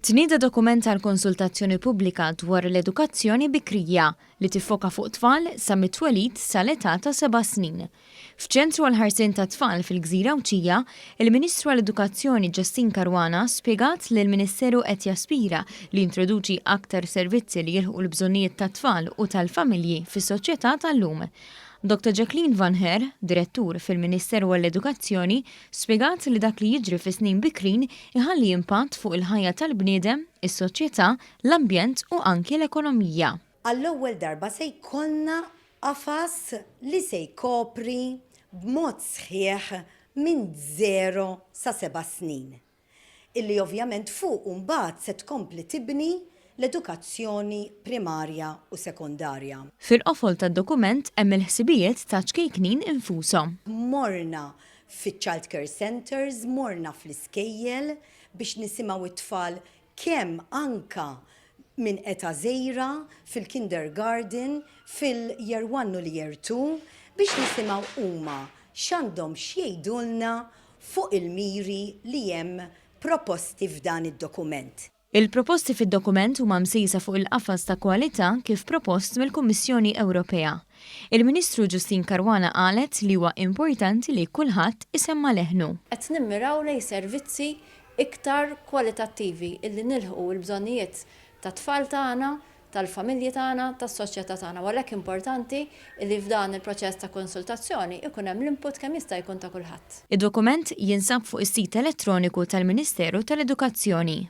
Tnieda dokument għal konsultazzjoni pubblika dwar l-edukazzjoni bikrija li tiffoka fuq tfal sa mit-twelid sal-età ta' seba' snin. F'Ċentru għall-Ħarsien tat-Tfal fil-Gżira Għawdxija, il-Ministru għall-Edukazzjoni Justyne Caruana spjegat li l-Ministeru qed jaspira li jintroduċi aktar servizzi li jilħqu l-bżonnijiet tat-tfal u tal-familji fis-soċjetà tal-lum. Dr Jacqueline Van Heer, Direttur fil-Ministeru għall-Edukazzjoni, spjegat li dak li jiġri fis-snin bikrin iħalli impatt fuq il-ħajja tal-bniedem, is-soċjetà, l-ambjent u anki l-ekonomija. Għall-ewwel darba se jkollna qafas li se jkopri b'mod sħiħ minn żero sa seba' snin. illi ovvjament fuqu mbagħad se tkompli tibni l-edukazzjoni primarja u sekondarja. Fil-qofol tad-dokument hemm il-ħsibijiet taċ-ċkejknin infushom. Morna fiċ-child care centres, morna fl-iskejjel biex nisimgħu t-tfal kemm anka minn età żgħira, fil-kindergarten, fil-year one u l-year two, biex nisimgħu huma x'għandhom x'jgħidulna fuq il-miri li hemm proposti f'dan id-dokument. Il-proposti fid-dokument huma msejsa fuq il-qafas ta' kwalità kif propost mill-Kummissjoni Ewropea. Il-Ministru Justyne Caruana qalet li huwa importanti li kulħadd isemma' leħnu. Qed nimmiraw lejn servizzi iktar kwalitattivi illi nilħqu l-bżonnijiet tat-tfal tagħna, tal-familji tagħna, tas-soċjetà tagħna u għalhekk importanti li f'dan il-proċess ta' konsultazzjoni jkun hemm l-input kemm jista' jkun ta' kulħadd. Id-dokument jinsab fuq is-sit elettroniku tal-Ministeru tal-Edukazzjoni.